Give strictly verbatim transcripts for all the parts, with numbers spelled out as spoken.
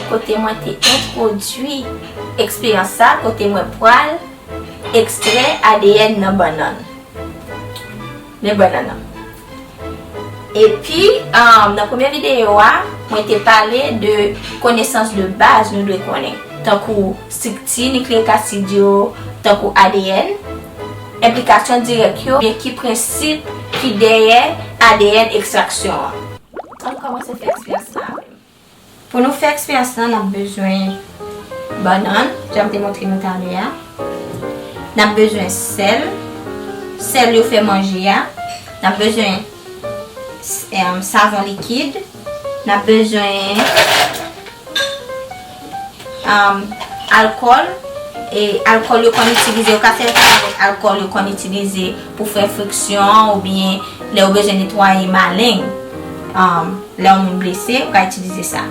Kote mwen te entwodui eksperyans sa, kote mwen pral ekstrè A D N nan bannann. Men bannann nan. Epi, um, nan premye videyo a, mwen te pale de konesans de baz nou dwe konnen, tankou estrikti nikleyik asid yo, tankou A D N, enplikasyon dirèk yo, oubyen ki prensip ki dèyè A D N ekstraksyon an. Ann kòmanse fè eksperyans la avè m. Pou nou fè eksperyans lan, n ap bezwen bannann, jan m te montre nou talè a. N ap bezwen sèl, sèl yo fè manje a. N ap bezwen, em, savon likid. N ap bezwen, em, alkòl. E alkòl yo konn itilize, yo ka sèvi avèk alkòl yo konn itilize pou fè friksyon oubyen lè yo bezwen netwaye maleng. Em, lè yon moun blese, ou ka itilize sa.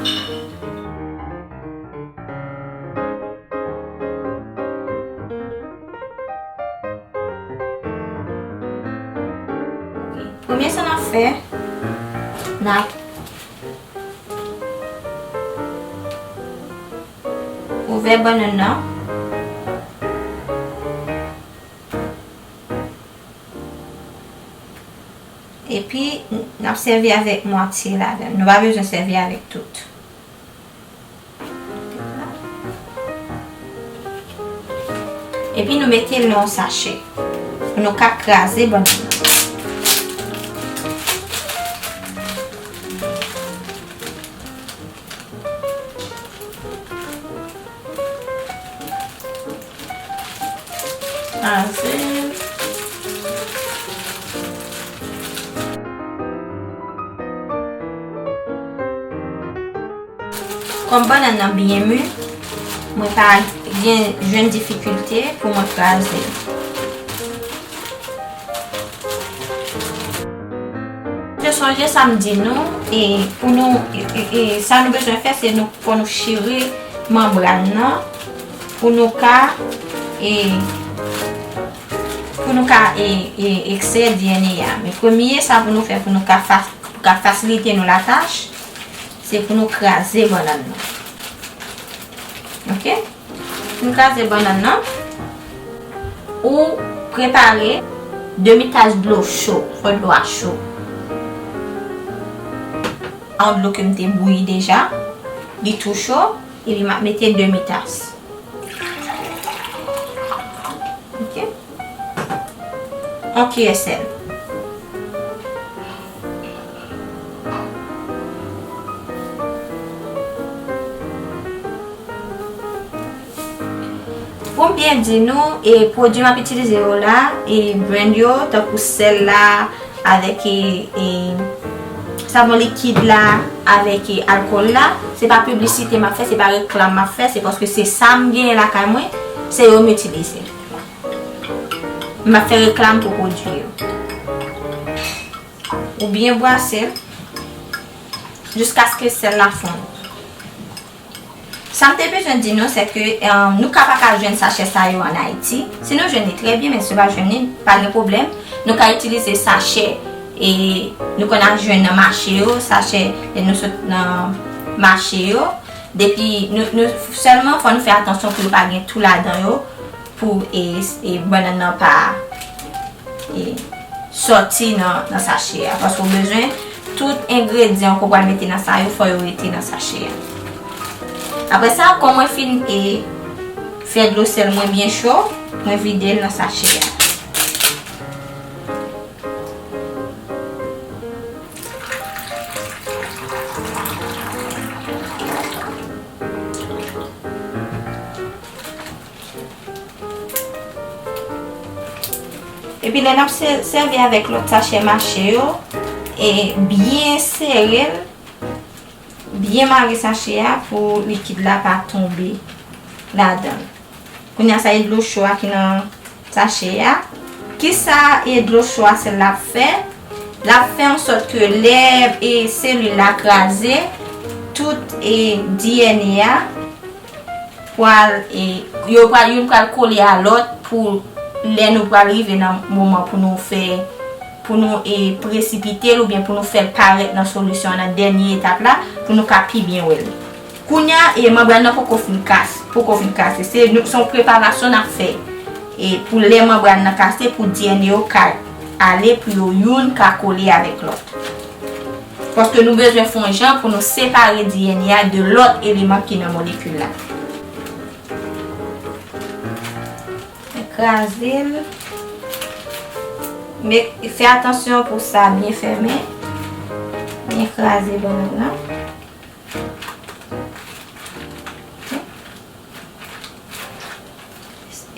Premye sa n ap fè, n ap ouvè bannann nan. Epi, n ap sèvi avèk mwatye ladan l. Nou pa bezwen sèvi avèk tout. Epi nou mete l nan yon sachè. Pou nou ka kraze bannann nan. Kraze. Kòm bannann nan byen mi, mwen pa gen, jwenn difikilte pou mwen kraze l. Fè sonje sa m di nou, e pou nou, e, e, e, sa nou bezwen fè, se nou, fò nou chire manbràn nan pou nou ka, e, pou nou ka, e, e, ekstrè D N A a. Men premye sa pou nou fè, pou nou ka fa-, pou ka fasilite nou latach, se pou nou kraze bannann nan. Oke? Pou n kraze bannann nan, ou prepare demi tas dlo cho, fò dlo a cho. Yon dlo ke m te bouyi deja, li tou cho, epi m ap mete demi tas. Oke? Yon kiyè sèl. Pou m byen di nou, e, pwodui m ap itilize yo la, e, brand yo, tankou sèl la, avèk, e, e, savon likid la, avèk, e, alkòl la, se pa piblisite m ap fè, se pa reklam m ap fè, se paske se sa m genyen lakay mwen, se yo m itilize. M ap fè reklam pou pwodui yo. Ou byen brase l jiskaske sèl la fonn. Sa m te bezwen di nou, se ke, eh, nou ka pa ka jwenn sachè sa yo ann Ayiti. Si nou jwenn li, trè byen, men si nou pa jwenn li, pa gen pwoblèm. Nou ka itilize sachè, e nou konn al jwenn nan mache yo, sachè, lè nou sot nan mache yo. Depi, nou, nou, sèlman, fò nou fè atansyon pou yo pa gen tou ladan yo, pou, e, e bannann nan pa, e, sòti nan, nan sachè a. Paske w bezwen tout engredyan ke w pral mete nan sa yo, fò yo rete nan sachè a. Apre sa, kòm mwen fin, e, fè dlo sèl mwen byen cho, mwen vide l nan sachè a. Epi lè n ap sè-, sèvi avèk lòt sachè mache yo, e byen sere l, byen mare sachè a pou likid la pa tonbe ladan l. Kounye a sa e dlo cho a ki nan sachè a. Kisa e dlo cho a sèl la ap fè? L ap fè ansòt ke lè e selil la kraze, tout e D N A a pral, e, yo pral, youn pral kole a lòt pou lè nou pral rive nan moman pou nou fè, pou nou, e, presipite l oubyen pou nou fè l parèt nan solisyon an nan dènye etap la, pou nou ka pi byen wè l. Kounye a, e, manbràn nan poko fin kas-, poko fin kase. Se nou, se yon preparasyon n ap fè, e, pou lè manbràn nan kase, pou D N A yo ka ale, pou yo youn ka kole avèk lòt. Paske nou bezwen fè yon jan pou nou separe D N A a de lòt eleman ki nan molekil la. Kraze l. Men fè atansyon pou sa byen fèmen. Byen kraze bannann nan.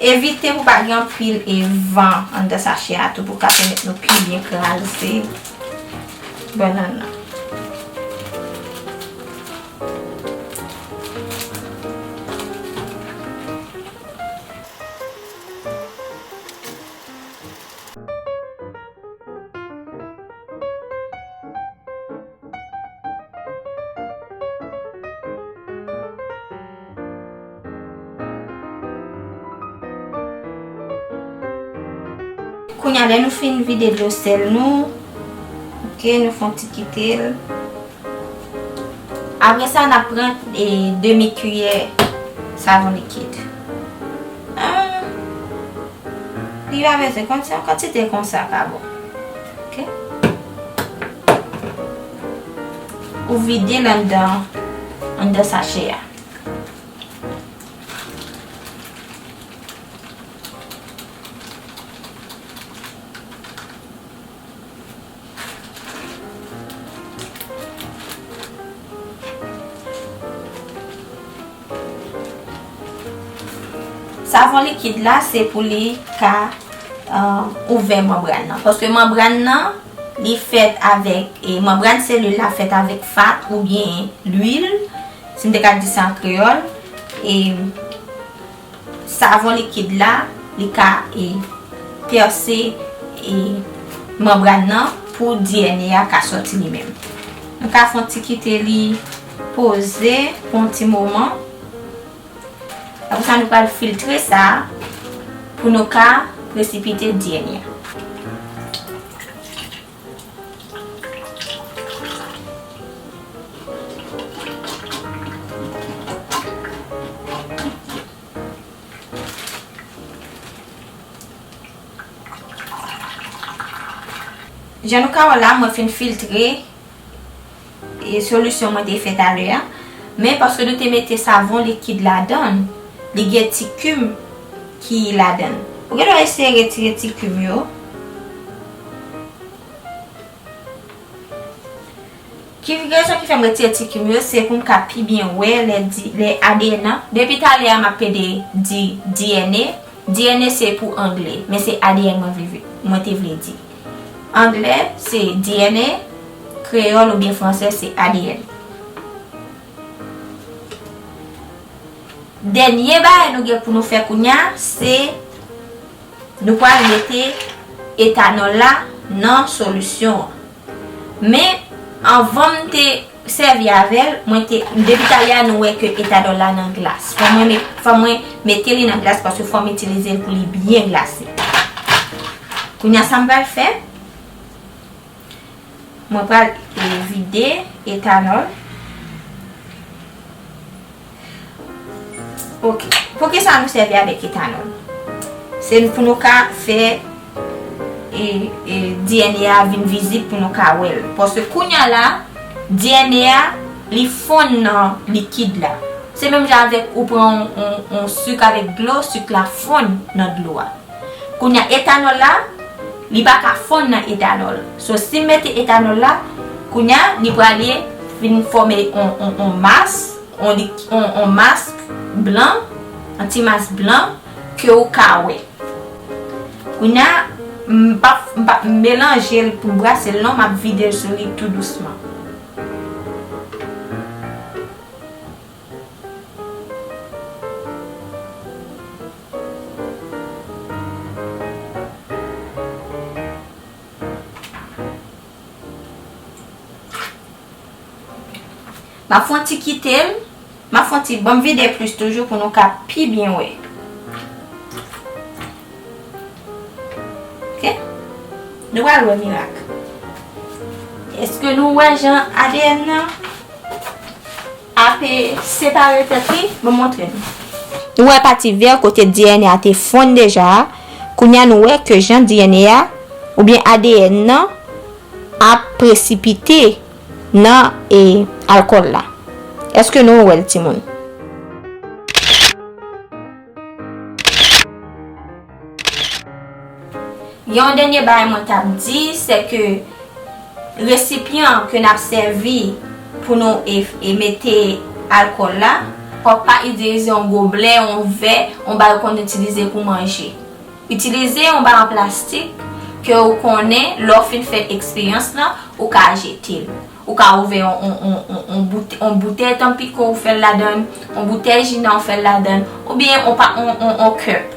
Evite pou pa gen anpil e van anndan sachè a tou pou ka pèmèt nou pi byen kraze bannann nan. Kounye a, lè nou fin vide dlo sèl nou, ok, nou fè yon ti kite l. Apre sa, n ap pran, e, demi kiyè savon likid. Ah, li pa bezwen konn se yon kantite konsa ka bon. Ok? Ou vide l anndan, anndan sachè a. Savon likid la, se pou li ka, euh, ouvè manbràn nan. Paske manbràn nan, li fèt avèk, e, manbràn selil la fèt avèk fat oubyen lwil, si m te ka di sa an kreyòl. E, savon likid la, li ka, e, pèse, e, manbràn nan pou D N A a ka sòti li menm. Nou ka fè yon ti kite li poze pou yon ti moman. Apre sa, nou pral filtre sa pou nou ka presipite D N A a. Jan nou ka wè la, mwen fin filtre, e, solisyon mwen te fè talè a. Men paske nou te mete savon likid ladan l, li gen ti kim ki ladan l. Ou gen dwa eseye retire ti kim yo. Ki rezon ki fè m retire ti kim yo, se pou m ka pi byen wè lè di, lè A D N nan. Depi talè a m ap pede di D N A. D N A se pou anglè, men se A D N mwen vle, mwen te vle di. Anglè se D N A, kreyòl oubyen fransè se A D N. Dènye bagay nou gen pou nou fè kounye a, se nou pral mete etanòl la nan solisyon an. Men, anvan m te sèvi avè l, mwen te, depi talè a nou wè ke etanòl la nan glas. Fò mwen met-, fò mwen mete li nan glas paske fò m itilize l pou li byen glase. Kounye a sa m pral fè, mwen pral, e, vide etanòl. Ok. Poukisa nou sèvi avèk etanòl? Se pou nou ka fè, e, e, D N A a vin vizib pou nou ka wè l. Paske kounye a la, D N A a, li fonn nan likid la. Se menm jan avèk ou pran yon, yon, yon sik avèk dlo, sik la fonn nan dlo a. Kounye a, etanòl la, li pa ka fonn nan etanòl. So, si m mete etanòl la, kounye a, li prale vin fòme yon, yon, yon mas, yon lik-, yon, yon mas blan, yon ti mas blan ke w ka wè. Kounye a, m p ap, m p ap melanje l pou m brase l non, m ap vide l sou li tou dousman. M ap fè yon ti kite l. M ap fè yon ti, ban m vide plis toujou pou nou ka pi byen wè. Ok? Nou pral wè mirak. Èske nou wè jan A D N nan? A Ap separe tèt li, mwen montre nou. Nou wè pati vè kote D N A a te fonn deja a. Kounye a nou wè ke jan D N A a, oubyen A D N nan, ap presipite nan e, alkòl la. Èske nou wè l, timoun? Yon dènye bagay mwen t ap di, se ke resipyan ke n ap sèvi pou nou e, e mete alkòl la, fòk pa itilize yon goblè, yon vè, yon bagay ou konn itilize pou manje. Itilize yon bagay an plastik ke ou konnen lè w fin fè eksperyans lan, ou ka jete l. Ou ka ouvè yon, yon, yon, yon, yon boute-, yon boutèy tanpiko ou fè l ladann, yon boutèy jina ou fè l ladann, oubyen yon pa-, yon, yon, yon cup.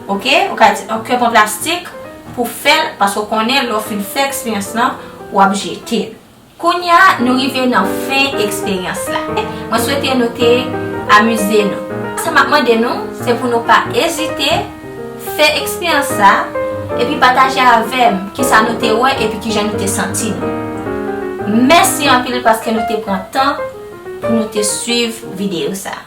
Oke? Ou ka di yon cup an plastik pou fè l, paske ou konnen lè w fin fè eksperyans lan, w ap jete l. Kounye a, nou rive nan fen eksperyans la. Mwen swete nou te amize nou. Sa m ap mande nou, se pou nou pa ezite fè eksperyans sa, epi pataje avè m kisa nou te wè epi kijan nou te santi nou. Mèsi anpil paske nou te pran tan pou nou te swiv videyo sa.